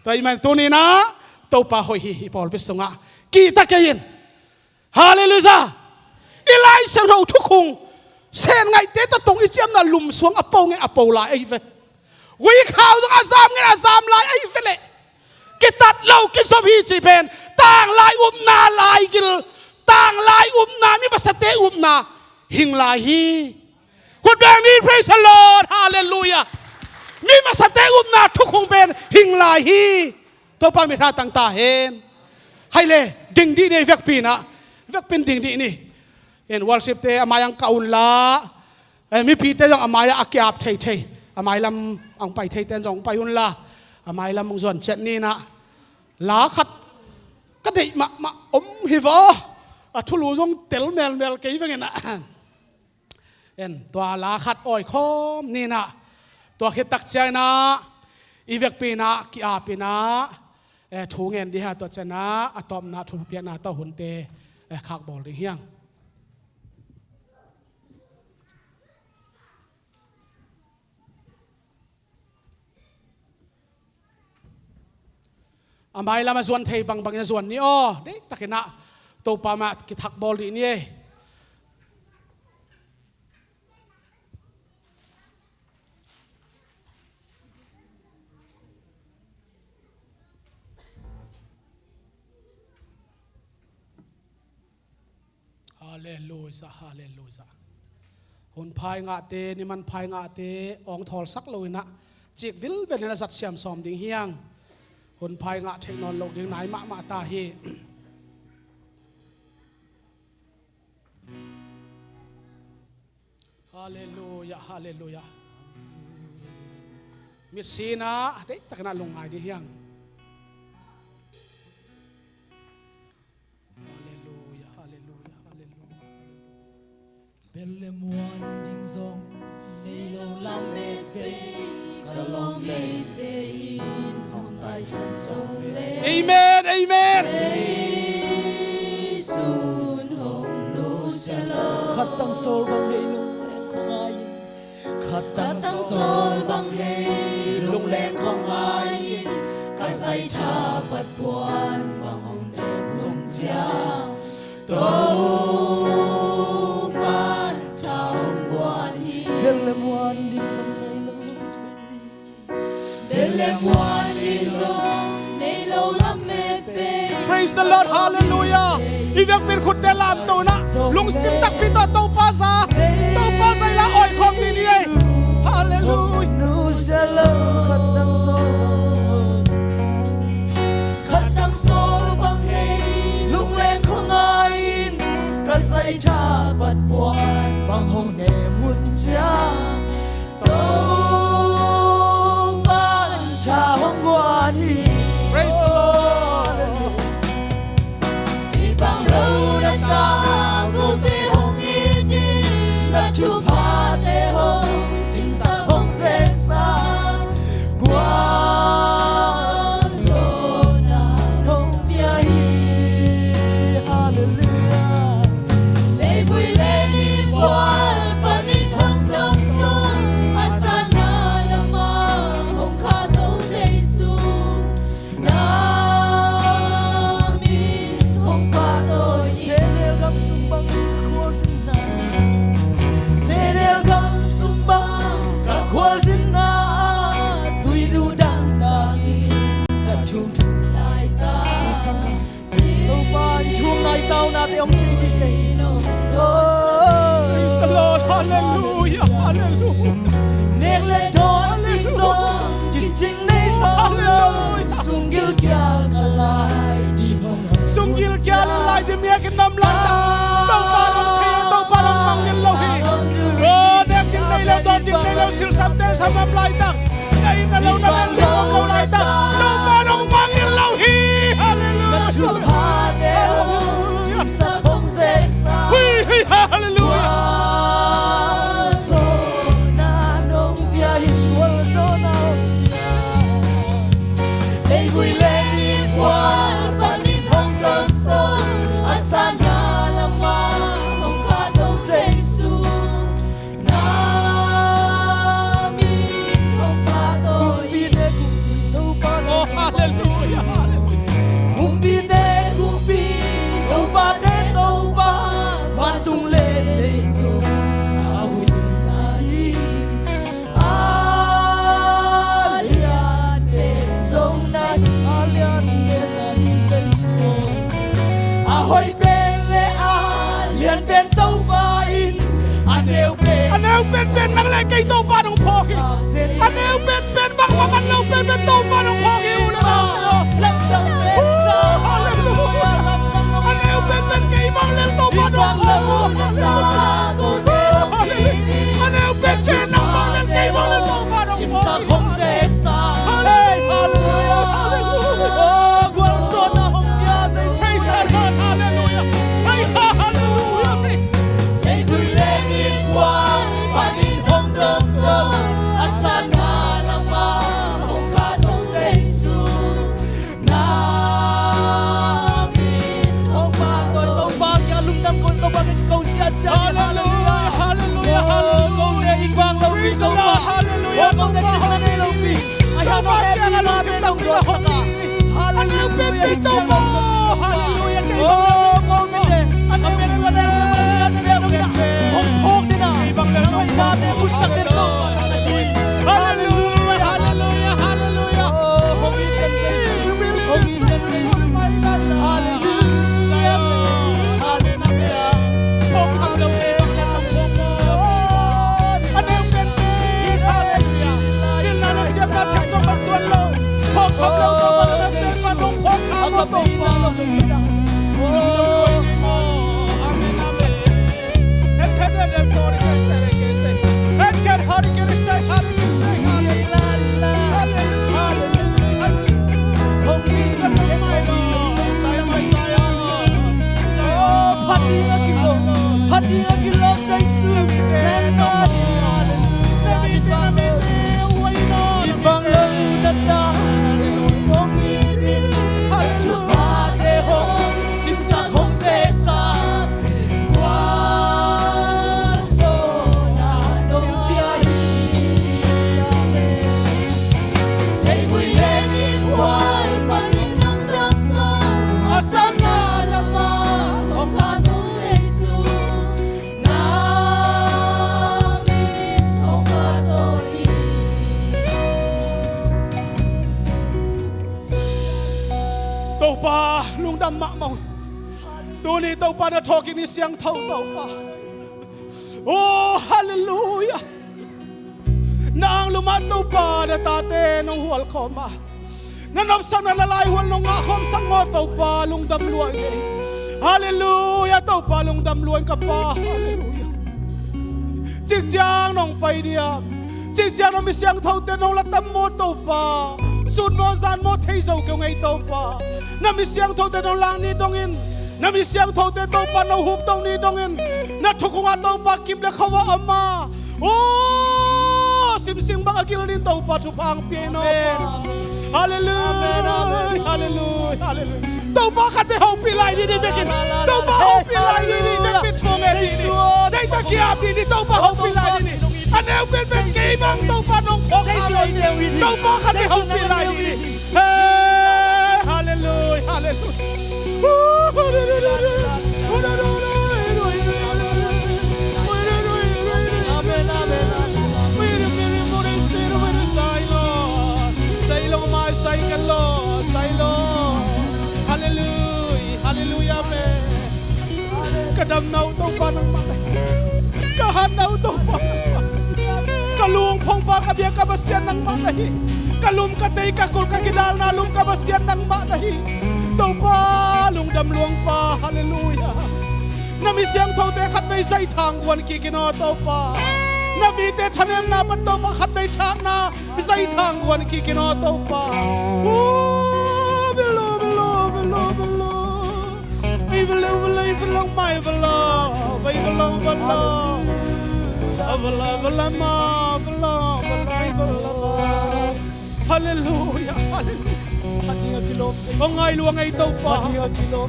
Tua ahih man tuninah Topa hoih hi, i pawlpi sungah kihta kei in. Halleluiah. I Lai Siangtho thukhung senngaihte tawh tong i ciamna lumsuang a po ngen a po lai ahi ve. Guikhau zong a zam ngen a zam lai ahi ve leh. Kitat lo kizop hi cih pen tanglai upna laigil, tanglai upna, mi masate upna hing lai hi. Khut beng ni, praise the Lord, halleluiah. Mi masate upna thukhung pen hing lai hi. Topa min tha tang ta hen. Hai le, ding dih ni, vekpi inah, vekpi in ding dih ni. En, worship te a mai ang kah unla, eh, mipite zong a mai ah a ki-ap theithei, a mai lam ang pai theite zong pai unla, a mai lam ang zuan ciat ni inah. La khat ka deih mahmah om hi vaw. A thulu zong tel melmel kei veng inah. En, tua la khat awi khawm ni inah, tua khit tak ciang inah i vekpi inah ki-ap inah, eh, thu ngen dih ha, tua ciang inah a tawpna thu piakna tawh hunte, eh, khak bawl ding hiang. A mai lam a zuan thei bangbangin a zuan ni aw. Deihtak inah Topa mah kithak bawl dih ni ei. Halleluiah, halleluiah. Hun phai ngahte, ni man phai ngahte awng thawlsak lo inah, cik vilvel inah zat siam sawm ding hiang. Hun phai ngah theih nawn loh ding nai mahmah ta hi. Halleluiah, halleluiah. Mitsi inah deihtak inah lungngai ding hiang. Halleluiah, halleluiah, halleluiah, halleluiah. Bel le muan ding zong nei lo lamet pei, ka lawmmete in hong taisan zong le. Amen, amen. Ei sun hong nusia lo. Khat tang sawl bang hei lungleng khong ngai in. Khat tang sawl bang hei lungleng khong ngai in. Ka zaitha pat puan bang hong nem hun ciang, Topa'n tha hong guan hi. Bel le muan ding zong nei lo. Bel le muan ding zong nei lo lamet pei. Praise the Lord, hallelujah. I vekpi in khutte lamto inah, lungsim takpi tawh Topa za, Topa za i la awi khawm dih ni ei. Hallelujah. Nusia lo khat tang sawl, khat tang sawl bang hei lungleng khong ngai in, ka zaitha pat puan bang hong nem hun ciang, Topa'n tha hong guan hi. Praise the Lord. I bang lo na ta, kote hong it in, na thuphate hong Taunate hong thei kik kei. Oh. Praise the Lord. Hallelujah. Hallelujah. Nek le dawn ding zong kicing nei zo lo. Hallelujah. Sunggil kial ka lai ding hong, sunggil kial in lai ding mi a kinam laitak, Topa nong thei, Topa nong mangngilh lo hi. Oh, nek ding nei lo, dawn ding nei lo, silsam telsam ngam laitak, na inn na lo na lel ding om lo laitak, Topa nong mangngilh lo hi. Hallelujah. Hallelujah. Hallelujah. Leivui le innkuan panin hong domto, a sanna lamah hong kahto Jesu. Na min hong pahtawi. Kumpite kumpi Topa. Oh, hallelujah, hallelujah. Kumpite kumpi Topate Topa, vantung le leitung a hoihna hi. A lian pen zong na hi. A lian pen na hi Jesu. A hoih pen le a lian pen Topa in, a neu pen, a neu pen pen nang le kei Topa nong phawk hi. A neu pen pen bangmah man lo pen pen Topa nong phawk hi. U le nau. Lamdang pen sa. Hallelujah. A neu pen pen kei bang le Topa nong phawk hi. Hallelujah. A neu pen pen nang bang le kei bang le Topa nong phawk hi. Simsak hong zek sa. Hallelujah. Hallelujah. Oh, gualzawhna hong pia Jesu. Praise the Lord. Hallelujah. Praise the Lord. Hallelujah. Leivui le innkuan panin hong domto, a sanna lamah hong kahto Jesu. Na min hong pahtawi. Topa kiang lungdam ko, Topa kiang ko siasia. Hallelujah, hallelujah, hallelujah. Oh, kote inn vang lopi Topa. Hallelujah. Oh, kote cihna nei lopi. Ahi hang nong hehpihna te nong duatsak a. Hallelujah. Hallelujah. Oh, kote a pek tua ding a hong phawk ding a, nang hoihna te pusak den Topa. Hallelujah, hallelujah, hallelujah. Oh, hong it den Jesu. Hong it den Jesu. Hallelujah. Hallelujah. Hallelujah. Amen, amen. Topa, lungdam mahmah. Tuni Topa na thawhkik ni siangtho Topa. Oh, hallelujah. Na anglum ah Topa na tate nong hualkhawm a, na nopsakna na laihual nong ngahkhawmsak maw Topa, lungdam lua ing ei. Hallelujah, Topa lungdam lua ing ka Pa. Hallelujah. Cikciang nong pai diam? Cikciang na mi siangthote nong la tam maw Topa? Sut maw zan maw thei zo kei ung ei Topa. Na mi siangthote nong lak ni dongin, na mi siangthote Topa nong hupto ni dongin, na thukhun ah Topa kip le khua a om a, oh, simsing bang a gil ding Topa thupha hong pia in aw. Amen. Hallelujah. Amen, amen. Hallelujah. Hallelujah. Topa khat bek hopih lai dih ni vekin. Topa hopih lai dih ni vekin. Thong e dih ni. Deihtak ki-ap dih ni. Topa hopih lai dih ni. A neu penpen kei bang Topa nong phawk lai dih ni. Topa khat bek hopih lai dih ni. Hey, hallelujah, hallelujah. Amen, amen, amen. Hallelujah, hallelujah, amen. Damna uh Topa nangmah na hi. Ka hatna uh Topa nangmah na hi. Ka lungphongpa ka biak ka Pasian nangmah na hi. Ka lum ka tei ka kulh ka kidalna lum ka Pasian nangmah na hi. Topa lungdam luangpa, halleluiah. Na mi siangthote khatvei zaithang guan kik in aw Topa. Na mite thanemna pan Topa khatvei thahatna zaithang guan kik in aw Topa. Aw, belo, belo, belo, belo. Ei belo, belo, ei belo, mai belo, ei belo, belo. A belo, belo, ma belo, belo, ei belo. Halleluiah, halleluiah. Aw ngai lua ngei Topa.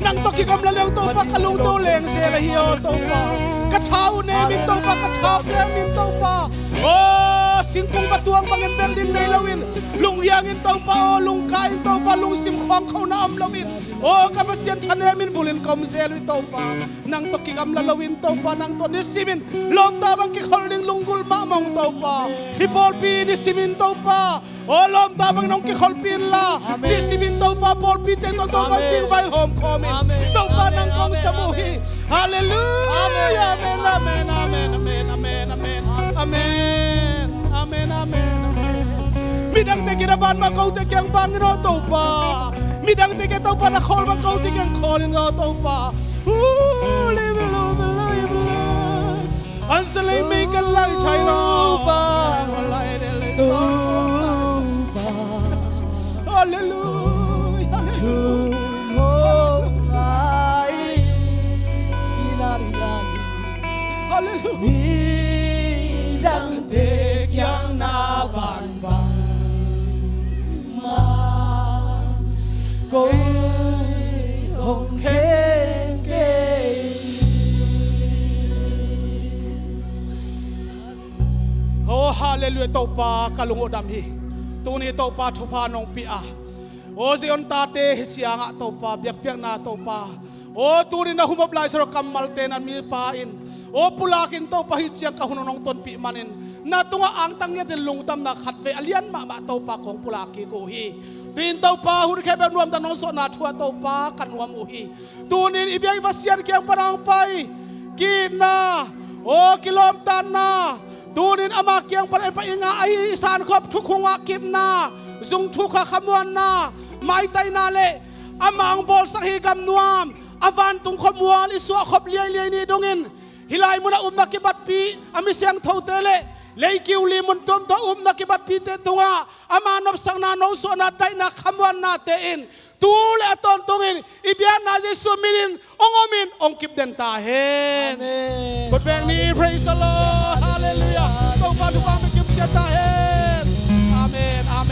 Nang tawh kigamla leng Topa ka lungto leng zel ahi aw Topa. Ka tha uh nem in Topa, ka tha piak min Topa. Aw singkung va tuang bangin bel din nei loin, lunghiang in Topa, aw lungka in Topa, lungsim khawngkhona om loin, aw ka Pasian thanem in vul in ka om zel uh hi Topa. Nang tawh kigamla loin Topa, nang tawh nisimin lawmta bang kikholh ding lunggulh mahmah ung Topa. Hih pawlpi nisimin Topa, aw lawmta bangin hong kikholhpih inla, nisimin Topa pawlpite tawh Topa zingvai hawmkhawm in Topa nang kong sam uh hi. Halleluiah. Amen, amen, amen, amen, amen, amen, amen, amen, amen, amen. Midangte kiang na ban mah kote kiang bang in aw Topa. Midangte kiang Topa na khawl mah kote kiang khawl in aw Topa. Ansa lei mei kan lai thai lo. Topa, Topa. Halleluiah, halleluiah. Halleluiah. Midangte kiang na ban bang mah kong khen kei. Oh halleluiah, Topa ka lung uh dam hi. Tuni Topa thupha nong pia, aw Zion tate hi ciangah Topa biakpiakna Topa, aw tuni na humop lai sawh kammalte na mipa in, aw pulakin Topa hi ciang ka hun nong tonpih manin na tungah angtang ngiatin lungdamna khatvei a lian mahmah Topa kong pulak kik uh hi. Tuin Topa hun khempeuh nuamdan nong suahna thu ah Topa ka nuam uh hi. Tunin i biak i Pasian kiang pan a hong pai ki-itna, aw kilawmtatna, tunin ama kiang pan i pai i ngah ahi i sankhop thukhun ngahkipna, zung thukha khamuanna, maitaina le ama hong bawlsak hi gamnuam, a vantung khuamual i suahkhop liailiai ni dongin hih lai munah upna kibatpih a mi siangthote le leikiu li mun tuamtuam upna kibatpihte tungah ama nopsakna, nosuahna, daihna, khamuannate in tu le a tawntungin i biakna Jesuh minin hong omin hong kipden ta hen. Amen. Khut beng ni, praise the Lord. Halleluiah. Topa thupha hong pia kimsiat ta hen. Amen. Amen.